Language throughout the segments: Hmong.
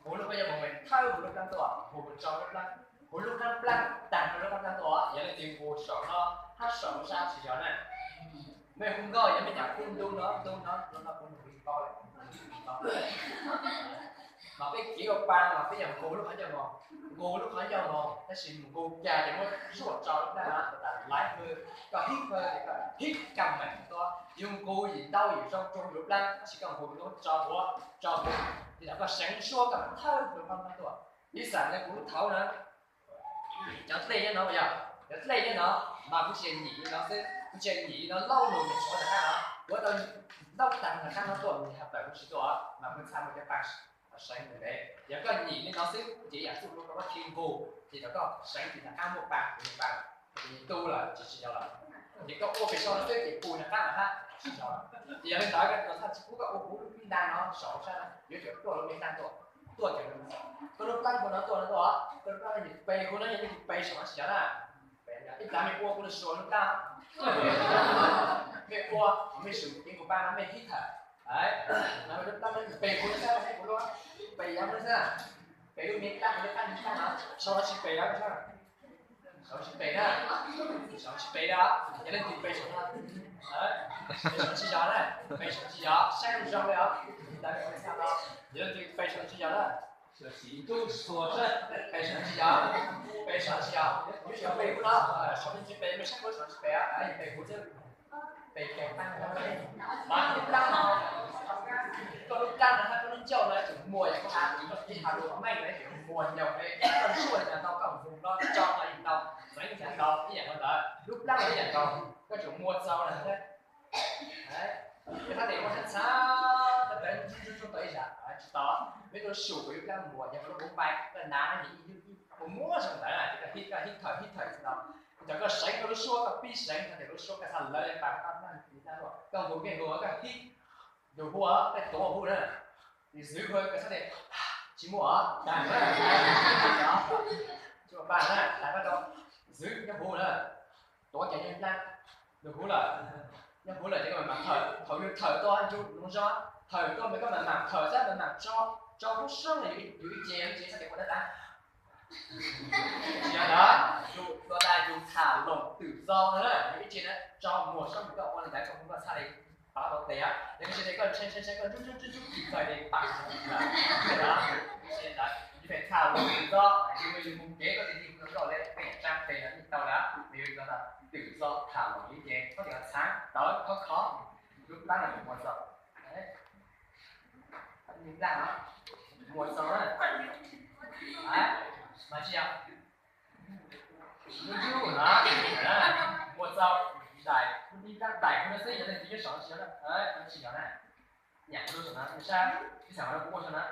Huv lub qhov ncauj moog, thawb huv lub plab tuaj, huv tso lub plab, huv lub plab, plab taag rua lub plab tuaj, yog leej twg hu saum no hab saum sab tsis yog na. Mej hu nkauj yog mej nyam hu ntu no ntu no ntu no kuv hu paub lawm. Mas peb kev ua pa mas peb yog nqus lub qhov ncauj moog, nqus lub qhov ncauj moog, tab sis nqus kag ces muab zuaj tso lub plab na, tas laiv hwj, koj hib hwj, koj hib kag meem tuaj, yug nqus yim ntau yim zoo rua lub plab, tab sis koj nqus lub tso huv, tso huv, ces koj seev suab koj thawb lub plab tuaj. Piv xam le kuv lub thaud na, cov dlej nyob no yog, cov dlej nyob no, mas kuv tsis nyim li no xwb, kuv tsis nyim li no lauj lug mus tshuav nram qab no, kuv tau lauj tag nram qab no tuaj, nws has tawm kuv tsis tuaj, mas kuv txhaj muaj cov pa seev ntev. Yog koj nyim li no xwb ces yam txuj lug koj muab khi nqus, ces thaum koj seev ces nram qab muaj pa, kuv muaj pa, ces tu lawm ces tsis yog lawm. Ces koj ua pem saum no xwb ces pus nram qab lawm hab, tsis yog lawm. Ces yog li ntawd koj txhaj tsis pub koj ua huv lub me ntaj no saum sab, yuav tsum tuaj lub me ntaj tuaj, tuaj cov, koj lub plab hu no tuaj no tuaj, koj lub plab no pes huv no yog mej tus pes saum no tsis yog na. Ib plag mej ua kuv lub suav lub plab, mej ua mej sum kev nqus pa no mej hib thawm, lub plab no pes huv no sab, pes huv lub, pes yav no sab, pes lub me ntaj, lub plab no, saum no tsis pes yav no sab, saum tsis pes na, saum tsis pes na, yog leej twg pes saum no, pes saum tsis yog na, pes saum tsis yog, saib zoo zoo li os. Yog leej twg pes saum tsis yog na, pes saum tsis yog, pes saum tsis yog, yuav tsum pes huv no, saum tsis pes, mej saib kuv saum tsis pes, pes huv xwb. Pes, mas lub plab no, koj lub plab no hab koj lub ncauj no yuav tsum muag, yog koj has lus, koj kev has lus meej no yuav tsum muag nyoog li, koj zuaj cas ntau koj mus no tso tau yam ntau, xeev cas ntau ib yam nkaus ntawd, lub plab no ib yam nkaus, koj tsum muag txaus lawm. Koj hab tes muaj txhab txhab, koj tawv ntsuj ntsuj tau ib zag tsis tau, mej tuaj sum kuv lub plab muag, yog kuv lub hauv npai koj nav ib ib mus muab zoo ntawd, ces koj hib, koj hib thawm hib thawm tsis tau. Cov koj seev koj lub suab, koj pib seev txog tias lub suab koj txhaj lawv pab koj naj tis naj luaj, koj nqus kev nqus koj hib, yus hu, koj tuav hu na, yus zwv hu koj txhaj tias tsis muaj os, tag na, tsis muaj pa na, tag koj rau zwv nyob huv na, tuav ces nyob plab, nyob huv lawm, nyob huv lawm ces koj mam mam thawm, thaum yus thawm tuaj ncu nub zog, thawm tuaj mas koj mam mam thawm xab, mam mam tso, tso lub suab no yus ib ce, ib ce txhaj tias ua dab dab. Tsis yog ntawd, yus ua tas yus tham loos twm txo no na, yus ib ce na tso muag sab mus koj ua li ntawd koj hu koj txhaj li pab tau tes, yog tsis li koj ntshai ntshai ntshai koj ntsuj ntsuj ntsuj ntsuj txhais li pab tsis tau. Yus pheej tham loos twm txo, yus mus yus mus kev koj tis hu koj le peb yam tsaa tes no yeej tau lawm, yus tso tas twm txo tham loos ib ce, koj tias txhab tawv khov khov, lub plab no yus muag txo, muag txo, mas tsis yog, muag txo, daim, ib plab daim no xwb, yog leej twg nyob saum no tsis yog na, tsis yog na. Yam kuv lub saum no, sab ib xaam no kuv ua saum no,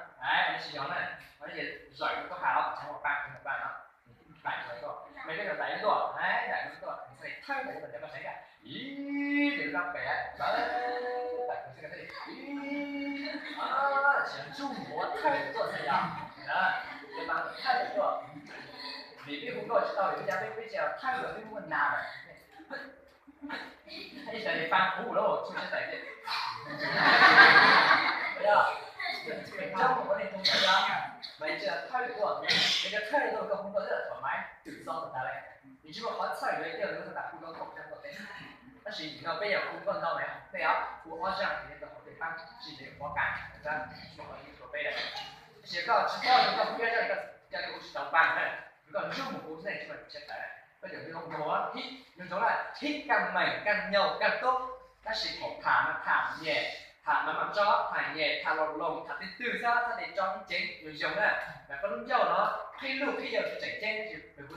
tsis yog na. Mas ces zawm koj has los tsis muaj pa, muaj pa no, daim no, mej peb daim no tuaj, daim no tuaj, thawb daim no tuaj, ib, ces lub plab pem, daim no xwb, ib, tsis yog ntsug muag thawb tuaj txhaj yog, ces mas thawb tuaj, vim peb hu nkauj tsis tau, vim li cas peb peb tsis thawb los peb muaj nas lawm. Ib xav li pa kuv lawm tsuj siab tais tias, yog, peb tsob mus ua neeg tug txhaj yog, mas yus tsis thawb tuaj, yog thawb tuaj koj hu nkauj twb thoải mái twm txo tas tas li. Yus tsis muaj qhov txhawj yuav tiag li tas hu nkauj thaum tseeb tau teb. Tab sis no peb yog hu nkauj ntau na, peb hu ob zaj ces tau hauv tej pab tsis li qhov kas, tsis muaj qhov ua peb li. Tab sis koj tsis txhob hu nkauj hu ib zaj, koj cia li hu tsis tau pa na, koj ntsug mus hu xwb tsis muaj siab tais. Koj cov nyob nkaus hib, nyob nkaus na, hib kag meem kag nyaum kag tub, tab sis thaum tham mas tham nyem, tham mas mam tso, tham nyem, tham loos loos, tham twg twg xwb, txhob tes tso ib ceev zoo zoo na. Mas koj lub ncauj no qhib luj qhib yawg tseem ceeb, peb hu,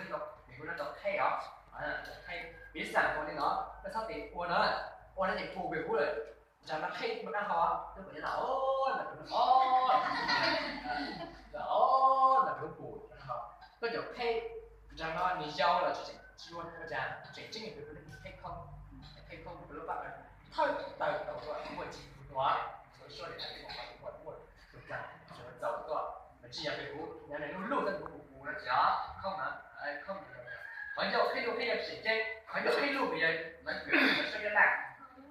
peb hu no tau qhib os. Qhib, piv xam ua li no, koj txhob tes ua no, ua no ces pus pem huv lawm. Nraag no qhib mus dlaab hau, twb pum nyob no, o, o, ntawm lub pum, koj cov qhib, nraag no nws yau los tsis tseem, tsis ua cas, tseem tseeb yog peb hu qhib khoob, qhib khoob peb lub paj thawj tawm tau tuaj muaj tsis hu tuaj, suav suav li thaum muaj muaj tus txaus tuaj, mas tsis yog peb hu, yog nws lub lub xwb hu hu hu no tsis yog khoob na, khoob na. Qhov ncauj qhib lub qhib yawg tseem ceeb, qhov ncauj qhib lub mas yog lawv kws lawv suab nyob laj.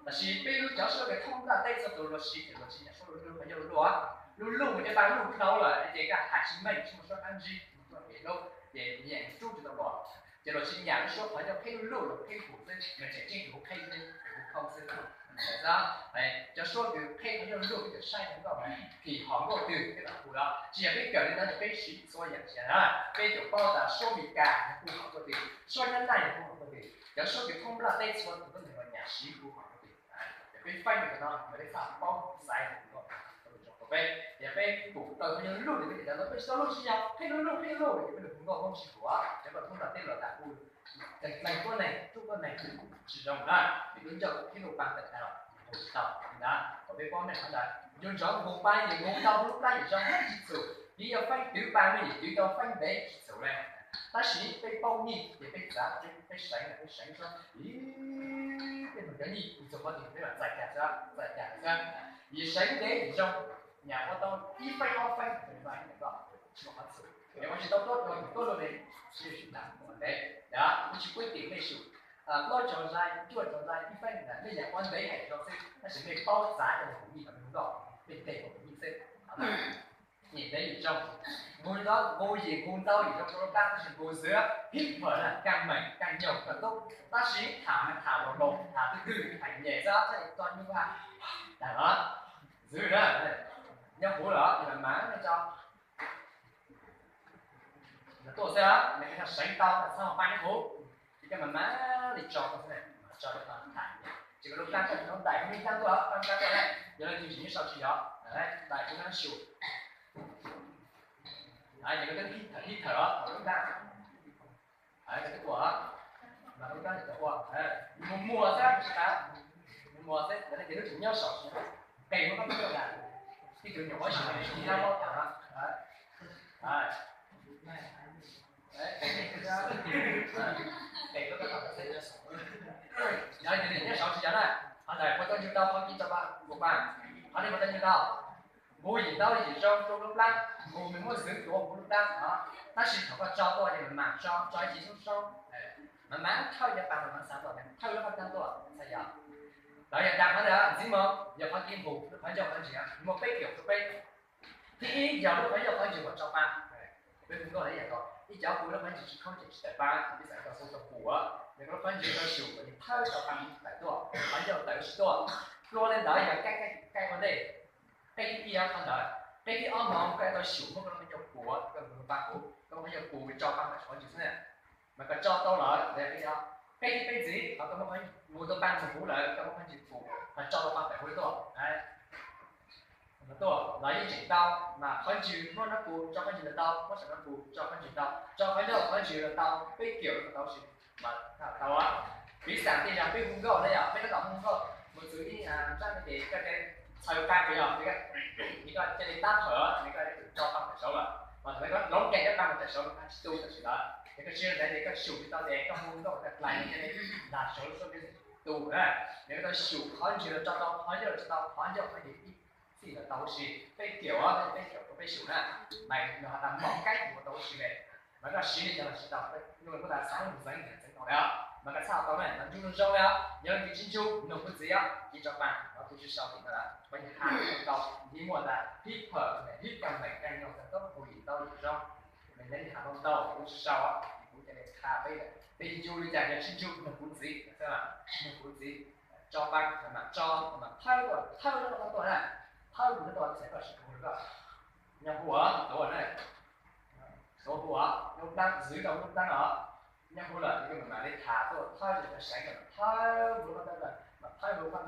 Tab sis peb lub cov suab kws thoob nplaj teb txhua tus luag siv ces luag tsis nyiam suab lub lub, qhov ncauj lub lub. Luj luj ces pab luj dhau lawm ces koj hais tsis meej, tsis muaj suab dab tsi, tsis muaj kev hlub, ces yeej rub tsis tau los. Ces los tsis nyam lub suab qhov ncauj qheb luj luj los qheb huv xwb, mas tseem ceeb huv qheb xwb, huv khau xwb. Cov suab kws qheb qhov ncauj luj peb cov saib nkauj, phim hom nkauj twg peb mam hu los, tsis yog peb kawm li ntawd, peb siv txhua yam sia na, peb cov paub tas suab Mes Kas yog hu hom nkauj twg, suab Nyab Laj yog hu hom nkauj twg, cov suab kws thoob nplaj teb txhua tus tuab neeg los nyam siv hu hom nkauj twg. Ces peb faib li no mas peb txhaj paub xaiv nkauj rau peb. Ces peb pum tau qhov ncauj luj ces peb tias cov no peb tsis tau luj tsis yog, qheb luj luj qheb luj ces peb hu nkauj Hmoob tsis huv, cov peb thoob nplaj teb los tas hu dleeg tuab neeg, rub tuab neeg, tsis zoo na, vim lub ncauj qheb luj pab tawm tag los hu tsis tau li ntawd. Kom peb paub nej qhov ntawd, nco ntsoov hu pab yim hu tau lub plab yim zoo tsis txhum, vim yog feeb twv pab me yim twv tau feeb ntev tsis txhum li. Tab sis peb paub nyij ces peb txav, peb seev, peb seev xwb, peb mus cov nyij txog qhov twg peb mam txais cag xwb, txais cag xwb. Yim seev ntev yim zoo, nyam ua tau ib feeb ob feeb, tsis muaj qhov txhum. Yog ua tsis tau tuab rau yus tuab rau li, sib sib ntev, yog peb tsis puab tim nej sum plaub caug zais, cuaj caug zais, ib feeb, nej yam ua ntev heev zoo xwb, tab sis nej paub txav rau nej tus nyij kom nej hu nkauj, nej tes tus nyij xwb. Nyij ntev yim zoo, nqus ntau, nqus yim nqus ntau yim zoo rau lub plab, tab sis nqus zwv hib phawm na, kaj meem kaj nyoog kaj tub, tab sis tham mas tham los laus, tham twg twg, tham nyem xwb, txhob tso nyuj vaj, tham los zwv na, nyob huv lawm ces mam mam li tso. Tuaj xwb, nws yog seev tau txhob pab nyob huv, ces koj mam mam li tso tau xwb, tso rau tau tham nyem, ces koj lub plab koj tsis tau ntaim, koj lub plab tuaj, plab tuaj na, yog leej twg tsis nyob sau tsis yog, ntaim koj plab su. Ces koj twb hib thawm, hib thawm os, lub plab, koj twb ua, mas lub plab tsis tau ua, mus muag xwb, mus muag xwb, leej twg twb tsis nyob sau tsis yog, qe muab koj tuaj na, ib tug nyuam qhuav xyuas nyob paub tham no. Yog leej twg nyob sau tsis yog na, qhov ntawd puas tau ncu tau, qhov kib tso pa, nqus pa, qhov no puas tau ncu tau? Nqus yim ntau yim zoo rau lub plab, nqus nws muab zwv tuav huv lub plab os. Tab sis thaum koj tso tuaj ces mam mam tso, tso ib ce soob soob, mam mam thawb cov pa, mam mam xav tuaj, thawb lub qhov ncauj tuaj, xav yog. Lawv yog dag qhov ntawd ntxiv mas yog qhov kib nqus, qhov ncauj qhov ntswg muaj peb kiam rau peb. Thib ib yog lub qhov ncauj qhov ntswg kom tso pa. Peb hu nkauj yam ko, ib cov hu lub qhov ntswg tsis khoob ces tsis tawm pa, peb xav tau xu tau pum, yog lub qhov ntswg tau xyum kom nws thawb tso pa tawm tuaj, qhov ncauj tawm tsis tuaj. Dua li ntawd yog kaj ua ntej. Qeb thib ib qhov ntawd, qeb thib ob no koj tau xyum muab koj lub qhov ncauj puv, koj hu pa huv, koj lub qhov ncauj puv tso pa tawm qhov ntswg xwb na. Mas koj tso tau lawm, qeb thib peb ntxiv, qhov koj muab qhov mus tau pa mus huv lawm, koj muab qhov ntswg puv, mas tso tau pa tawm huv tuaj. Tuaj los yeej tseem tau, mas qhov ntswg muab no puv tso qhov ntswg los tau, muab saum no puv tso qhov ntswg tau, tso qhov ncauj qhov ntswg los tau, peb kiam los tau, tsis mas tau. Piv xam tej zaum peb hu nkauj na yom, peb tab tom hu nkauj mus txog ib nrab no ces koj txhawv pa ko yog, ces koj cia li tab thawm, ces koj tso pa tawm saud lawm, mas thaum koj hloov kiag cov pa tawm saud, tsis tu tam sim ntawd, ces koj tsis ntawd ces koj xyum tsis tau ces koj hu nkauj koj dlais cia li nrag saud lub suab peb tu na. Ces koj tau xyum qhov ntswg los tso tau, qhov ncauj los tso tau, qhov ncauj qhov ntswg ib txhij los tau huv si, peb kiam, peb kiam rau peb xyum na. Mas nws has tas mom kaib ua tau huv si li. Mas koj siv li cas los siv tau, nws muab tas xav mus ntxeev ntxeev tau li os, mas koj txhaj tau na, mas ntsug zoo zoo li os, yog leej twg tsis ntsug nug kuv txiv os, ib tso pa los kuv tsis sau tim no lawm, pab yog has tau, nws muaj tas hib phawm, hib kaj meem kaj nyoog tau hu yim ntau yim zoo, nws yog has tau ntau kuv tsis sau, kuv cia li qha peb, peb ntsug li cas yog tsis ntsug nug kuv txiv, nug kuv txiv, tso pa, mam tso, mam thawb tuaj, thawb lub qhov tuaj na, thawb kuv tuaj txhais koj sim hu rau koj, nyob hu os, tuav na, tuav hu os, lub plab zwv rau lub plab os, nyob hu lawm ces koj mam mam li tham tuaj thawb, ces koj seev, thawb hu lub plab lawm, mam thawb hu lub plab